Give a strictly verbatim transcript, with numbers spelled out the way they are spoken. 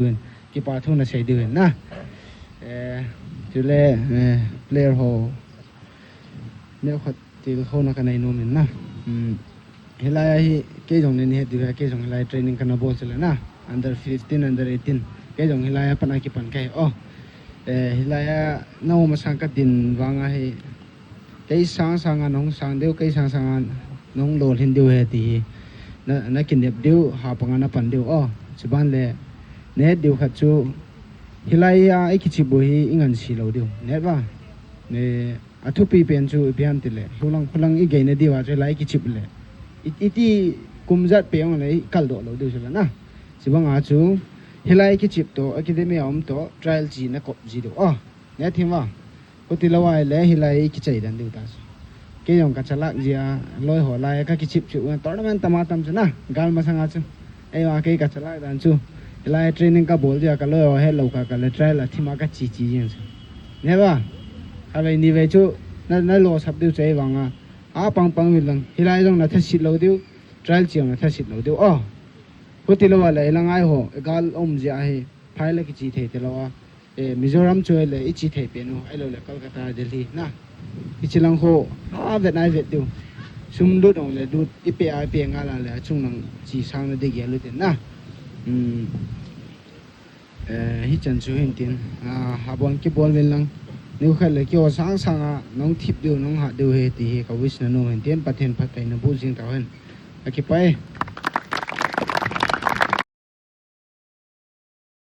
diu hin, kipa thu nasei diu hin na. Eh, chule, eh, player ho neokhat tilkhouna kanei nom in na. Hmm. Hilai a hi kei jong nei het diu hi, kei jong hilai training kana bol chule na. Under fifteen, under eighteen. Kei jong hilai a pat a kipan kahi. Oh. Eh, hilai a naum masang kadin vang a hi, kei sang sang a nahung sang diu, kei sang sang a nahung lolhin diu ahi ti hi. Na, nakinep diu, hapang a napan diu. Oh, chuban le, nei het diu khat chu, hilai a ikichep u hi ingansei lou diu. Nei het uva? Ne, athupi pen chu ipi ham tile, hulang, hulang igei nadiu a chu hilai ikichep le, i, iti kum jat pe ong le ikal doh lou diu chu la na. Chubang a chu, hilai ikichep toh, academy a um toh, trial chi nakop ji diu. Oh, nei het him uva? Huti lou ahile, hilai ikichai dan diu ta chu. Kei jong kachalak jia, loi ho lai, kakichep chep u, tournament tam a tam chu na, gal masang a chu. Ei uva kei kachalak dan chu. Hilai training kabol jia, kaloi ho hetlou kha, kale trial a thim a kachi chi jing chu. Nei het uva? Khatvei nivei chu, na, nalosap diu chu ei vang a. Apang pang uvin lang. Hilai jong nathaset lou diu, trial chi jong nathaset lou diu. Oh. Huti lou ahile, ilang ai ho, gal um jia hi, phai le kichi thei talou a. Eh, Mizoram chu le ichi thei pen u, ahilou le Kolkata, Delhi na. Hiche lang ho, avet a ivet diu. Sum lut ong le lut, ipe a ipe ngal a le, achung lang chi sang na ding gel u tin na. Hmm. Eh, hichan chu hin tin, ah, abon kibol uvin lang. Neokhat le keiho sang sang a, nahung thip diu, nahung hat diu ahi ti hi, ka wish na nom hin tin, Pathen phatthei naboh jing tauhen. Akipah e.